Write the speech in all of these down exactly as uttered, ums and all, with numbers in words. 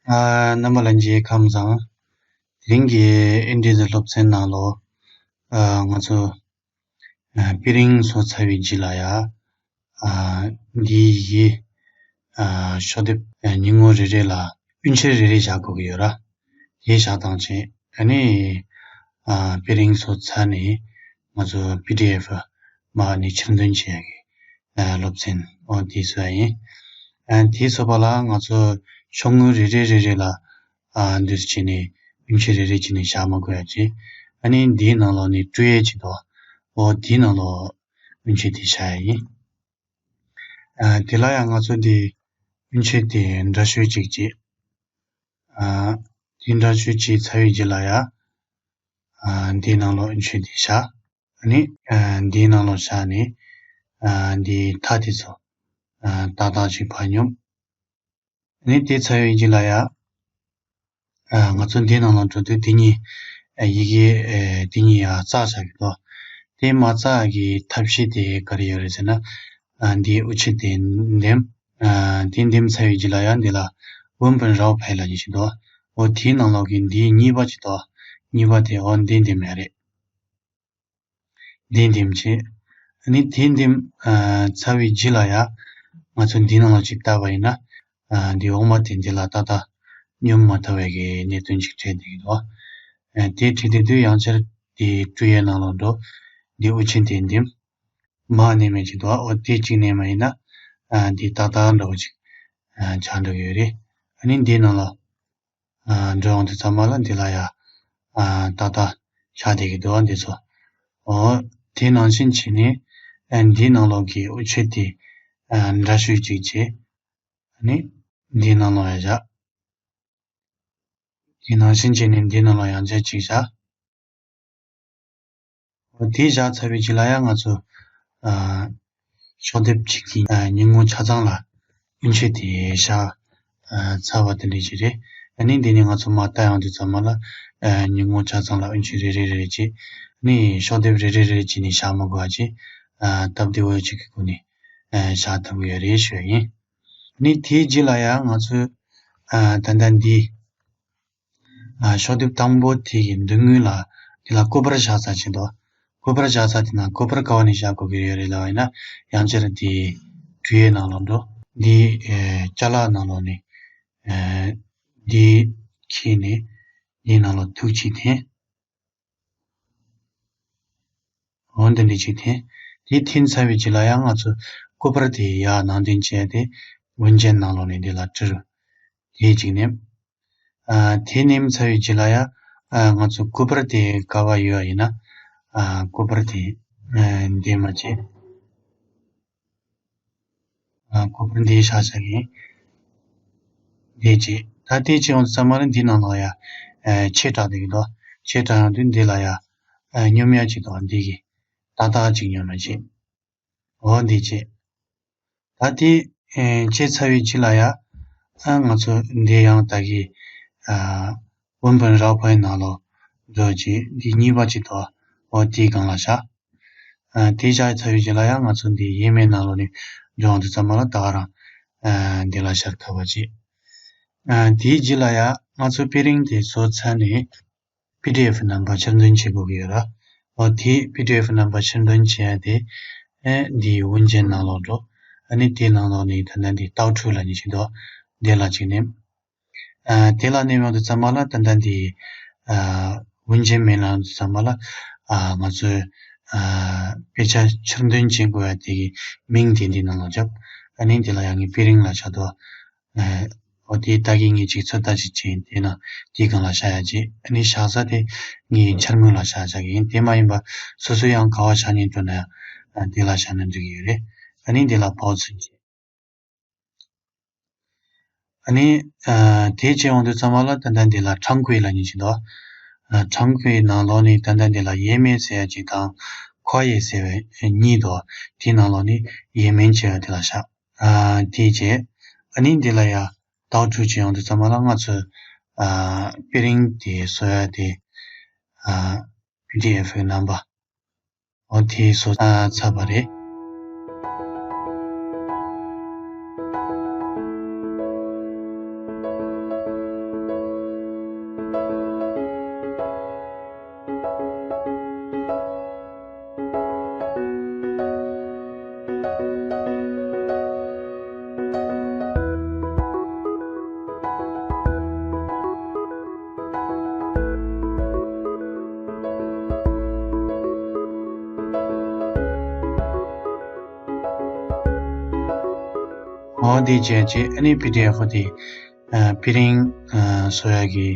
ཨ། རྣམ་པ་ལྷན་རྒྱས་ཁམས་བཟང་། དེ་རིང་གི་ཨིན་ཌི་ཟི་སློབ་ཚན་ནང་ལོ། ཨ། ང་ཚོ་ཨ་པི་རིང་བཟོ་ཚར་བའི་རྗེས་ལ་ཡ། ཨ། འདིའི་ཡི་གེ་ཨ་ཤོག་ལྡེབ་ཨ་སྙིང་བོ་རེ་རེ་ལ་དབུན་ཆད་རེ་རེ་བཞག་དགོས་ཀྱི་ཡོད་ར། དེ་བཞག་སྟངས་བྱས། ཨ་ནི་ཨ་པི་རིང་བཟོ་ཚར་ནས་ང་ཚོ་པི་ཌི་ཨེཕ་མར་ནས་ཕྱིར་འདོན་བྱེད་ཡག་གི་ཨ་སློབ་ཚན་འོ་དེ་བཟོ་ཡ་ཡིན། ཨ་དེ་བཟོ་བ་ལ་ང་ཚོ་ཤོག་ངོས་རེ་རེ་རེ་རེ་ལ་ཨ་འདུས་བྱས་ནས་དབུན་ཆད་རེ་རེ་བྱས་ནས་བཞག་མ་དགོས་ཡ་བྱས། ཨ་ནི་འདིའི་ནང་ལོགས་ནས་སྤྲོད་ཡས་ཅིག་འདུག་འོ་དེའི་ནང་ལོགས་དབུན་ཆད་དེ་བཞག་ཡ་ཡིན། ཨ་དེ་ལ་ཡང་ང་ཚོ་འདི་དབུན་ཆད་དེ་འདྲ་བཤུས་གཅིག་བྱས། ཨ་དེ་འདྲ་བཤུས་བྱས་ཚར་བའི་རྗེས་ལ་ཡ། ཨ་འདིའི་ནང་ལོགས་དབུན་ཆད་དེ་བཞག་ཨ་ནི་ཨ་འདིའི་ནང་ལོགས་བཞག་ནས་ཨ་འདིའི་མཐའ་དེ་ཚོ་ཨ་ཏག་ཏག་ཅིག་ཕར་སྙོམས། ཨ་ནི་དེ་ཚར་བའི་རྗེས་ལ་ཡ། ཨ་ང་ཚོ་འདི་ནང་ལ་འགྲོ་དུས་འདི་གཉིས་ཨ་ཡི་གེ་ཨ་འདི་གཉིས་ཡ་བཙག་བཞག་གི་འདུག་དེ་མ་བཙག་གི་ཐབས་ཤེས་དེ་ག་རེ་ཡོད་རེད་ཟེར་ན། ཨ་འདིའི་དབུ་ཆད་དེ་འདེམས། ཨ་དེ་འདེམས་ཚར་བའི་རྗེས་ལ་ཡ་འདི་ལ་ཝུན་པན་རའོ་ཕའི་ལབ་ནི་ཞིག་འདུག་འོ་དེའི་ནང་ལོགས་ཀྱི་འདིའི་གཉིས་པ་ཅིག་འདུག་གཉིས་པ་དེ་འོ་འདི་འདེམས་ཡ་རེད། འདི་འདེམས་བྱས། ཨ་ནི་དེ་འདེམས་ཨ་ཚར་བའི་རྗེས་ལ་ཡ། ང་ཚོ་འདི་ནང་ལ་ཅིག་བལྟས་པ་ཡིན་ན། ཨ་འདི་འོག་མ་དེ་འདི་ལ་ཏག་ཏག་སྙོམས་མ་ཐུབ་པའི་གི་གནད་དོན་ཅིག་འཕྲད་བསྡད་ཀྱི་འདུག་ཨ་དེ་འཕྲད་བསྡད་དུས་ཡང་བསྐྱར་དེ་སྤྲོད་ཡས་ནང་ལ་འགྲོ། འདི་དབུ་ཆད་དེ་འདེམས། མར་མནན་ཡས་ཅིག་འདུག་འོ་དེ་གཅིག་མནན་པ་ཡིན་ན། ཨ་འདི་ཏག་ཏག་འདྲ་བོ་ཅིག་ཨ་ཆགས་འགྲོ་གི་ཡོད་རེད། ཨ་ནི་འདི་ནང་ལ། ཨ་འགྲོ་ཡོང་དུས་ཙམ་པ་ལ་འདི་ལ་ཡ། ཨ་ཏག་ཏག་ཆགས་བསྡད་ཀྱི་འདུག་འདི་ཚོ། འོ་དེ་ནང་བཞིན་བྱས་ནས་ཨ་འདིའི་ནང་ལོགས་ཀྱི་དབུ་ཆད་དེ་ཨ་འདྲ་བཤུས་གཅིག་བྱས། ཨ་ནི་འདིའི་ནང་ལོགས་ཡ་བཞག་དེ་ནང་བཞིན་བྱས་ནས་འདིའི་ནང་ལོགས་ཡང་བསྐྱར་གཅིག་བཞག་འོ་དེ་བཞག་ཚར་བའི་རྗེས་ལ་ཡང་ང་ཚོ་ཨ་ཤོག་ལྡེབ་གཅིག་གི་ཨ་སྙིང་བོ་ཆ་ཚང་ལ་དབུ་ཆད་དེ་བཞག་ཨ་ཚར་བ་དེ་འདྲ་ཞིག་རེད། ཨ་ནི་འདི་ནས་ང་ཚོ་མར་ལྟ་ཡོང་དུས་ཙམ་པ་ལ་ཨ་སྙིང་བོ་ཆ་ཚང་ལ་དབུ་ཆད་རེ་རེ་རེ་རེ་བྱས། ཨ་ནི་ཤོག་ལྡེབ་རེ་རེ་རེ་རེ་བྱས་ནས་བཞག་མ་དགོས་པ་བྱས། ཨ་སྟབས་བདེ་བོ་ཅིག་གི་སྒོ་ནས་ཨ་བཞག་ཐུབ་ཀྱི་ཡོད་རེད་ཞུ་ཡ་ཡིན། ཨ་ནི་དེའི་རྗེས་ལ་ཡང་ང་ཚོས་ཨ་ད་ལྟ་འདི། ཨ་ཤོག་ལྡེབ་དང་པོ་དེ་གི་མདུན་ངོས་ལ་དེ་ལ་སྐུ་པར་བཞག་ས་ཅིག་འདུག་སྐུ་པར་བཞག་ས་དེ་ན་སྐུ་པར་ག་བ་ནས་བཞག་དགོས་ཀྱི་ཡོད་རེད་ལབ་པ་ཡིན་ན། ཡང་བསྐྱར་དེ་འབྲུ་ཡའི་ནང་ལོགས་འགྲོ། འདི་ཨེ་ཅ་ལག་ནང་ལོགས་ནས་ཨེ་འདི་ཁྱེར་ནས་འདིའི་ནང་ལོགས་ཐུག་ཅིག་འཐེན། འོ་འདི་འདྲ་ཅིག་འཐེན། དེ་འཐེན་ཚར་བའི་རྗེས་ལ་ཡང་ང་ཚོ་སྐུ་པར་དེ་ཡར་ནང་འདྲེན་བྱས་ཏེ་ཝུན་ཅན་ནང་ལོགས་ནས་འདི་ལ་འབྲི་རུ། དེ་གཅིག་མནན། ཨ་དེ་མནན་ཚར་བའི་རྗེས་ལ་ཡང་ཨ་ང་ཚོ་སྐུ་པར་དེ་ག་བ་ཡོད་ཡིན་ན། ཨ་སྐུ་པར་དེ་ཨ་འདེམས་མ་བྱེད། ཨ་སྐུ་པར་འདི་བཞག་བཞག་གི་ཡིན། འདི་བྱེད། ད་དེ་བྱེད་ཡོང་དུས་ཙམ་པ་ལ་འདི་ནང་ལ་ཡ་ཨ་ཆེ་དྲགས་བསྡད་ཀྱི་འདུག་ཆེ་དྲགས་ཡོང་དུས་འདི་ལ་ཡ་ཨ་སྙོམས་ཡ་ཅིག་འདུག་འདི་གི་ཏག་ཏག་ཅིག་སྙོམས་ཡ་བྱེད། འོ་འདི་བྱེད། ད་དེ་ཨེ་བྱས་ཚར་བའི་རྗེས་ལ་ཡ། ཨ་ང་ཚོ་འདི་ཡང་ད་གི་ཨ་ཝུན་པན་རའོ་ཕའི་ནང་ལོགས་འགྲོ་བྱེད། འདི་གཉིས་པ་ཅིག་འདུག་འོ་དེའི་སྒང་ལ་བཞག་ཨ་དེ་བཞག་ཚར་བའི་རྗེས་ལ་ཡང་ང་ཚོ་འདི་ཡས་མས་ནང་ལོགས་ནས་འགྲོ་ཡོང་དུས་ཙམ་པ་ལ་ད་ག་རང་ཨ་འདི་ལ་ཤར་ཐུབ་པ་བྱེད། ཨ་དེའི་རྗེས་ལ་ཡང་ང་ཚོ་པི་རིང་དེ་བཟོ་ཚར་ནས། པི་ཌི་ཨེཕ་རྣམ་པ་ཕྱིར་འདོན་བྱེད་དགོས་ཀྱི་ཡོད་ར། འོ་དེ་པི་ཌི་ཨེཕ་རྣམ་པ་ཕྱིར་འདོན་བྱེད་ཡ་དེ། ཨེ་འདིའི་ཝུན་ཅན་ནང་ལོགས་འགྲོ། ཨ་ནི་དེའི་ནང་ལོགས་ནས་ད་ལྟ་འདི་ཏའོ་ཁྲུའུ་ལབ་ནི་ཞིག་འདུག་འདི་ལ་གཅིག་མནན། ཨ་དེ་ལ་མནན་ཡོང་དུས་ཙམ་པ་ལ་ད་ལྟ་འདི་ཨ་ཝུན་ཅན་མེ་ལ་ཡོང་དུས་ཙམ་པ་ལ་ཨ་ང་ཚོས་ཨ་དཔེ་ཆ་ཕྱིར་འདོན་བྱེད་དགོས་ཡ་དེ་གི་མིང་དེ་འདི་ནང་ལ་བརྒྱབ། ཨ་ནི་འདི་ལ་ཡང་ངས་པི་རིང་ལ་བྱ་དོ། ཨ་འོ་དེ་ད་གིན་ངས་ཅིག་ཚོད་ལྟ་ཅིག་བྱས་ཡིན། དེ་ན་དེའི་སྒང་ལ་བཞག་ཡ་བྱས། ཨ་ནི་བཞག་ས་དེ་ངས་འཆར་ངོས་ལ་བཞག་བཞག་གི་ཡིན། དེ་མ་ཡིན་པ་སོ་སོ་ཡང་ག་བ་བཞག་སྙིང་འདོད་ན་ཡང་ཨ་དེ་ལ་བཞག་ན་འགྲིག་གི་ཡོད་རེད། ཨ་ནི་འདི་ལ་པའོ་ཚུན་བྱས། ཨ་ནི་ཨ་དེ་བྱས་ཡོང་དུས་ཙམ་པ་ལ་ད་ལྟ་འདི་ལ་ཁྲང་ཁུའེ་ལབ་ནི་ཅིག་འདུག་ཨ་ཁྲང་ཁུའེ་ནང་ལོགས་ནས་ད་ལྟ་འདི་ལ་ཡས་མས་ཟེར་ཡ་ཅིག་དང་ཁོ་ཡེ་ཟེར་བའི་གཉིས་འདུག་དེའི་ནང་ལོགས་ནས་ཡས་མས་བྱས་པ་དེ་ལ་བཞག་ཨ་དེ་བྱས། ཨ་ནི་འདི་ལ་ཡ་ཏའོ་ཁྲུའུ་བྱས་ཡོང་དུས་ཙམ་པ་ལ་ང་ཚོས་ཨ་པི་རིང་དེ་བཟོ་ཡ་དེ་ཨ་པི་ཌི་ཨེཕ་གི་རྣམ་པ་འོ་དེ་བཟོ་ཨ་ཚར་བ་རེད། འོ་དེ་བྱས་རྗེས་ཨ་ནི་པི་ཌི་ཨེཕ་དེ་པི་རིན་ཊི་བཟོ་ཡག་གི་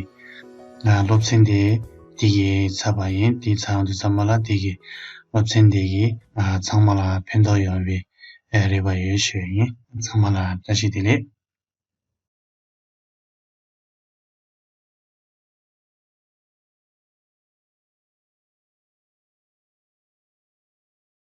སློབ་ཚན་དེ་དེ་གི་ཚར་བ་ཡིན། དེ་ཚར་དུས་ཙམ་པ་ལ་དེ་གི་སློབ་ཚན་དེ་གི་ཚང་མ་ལ་ཕན་ཐོགས་ཡོང་བའི་རེ་བ་ཡོད་ཞུ་ཡིན། ཚང་མ་ལ་བཀྲ་ཤིས་བདེ་ལེགས།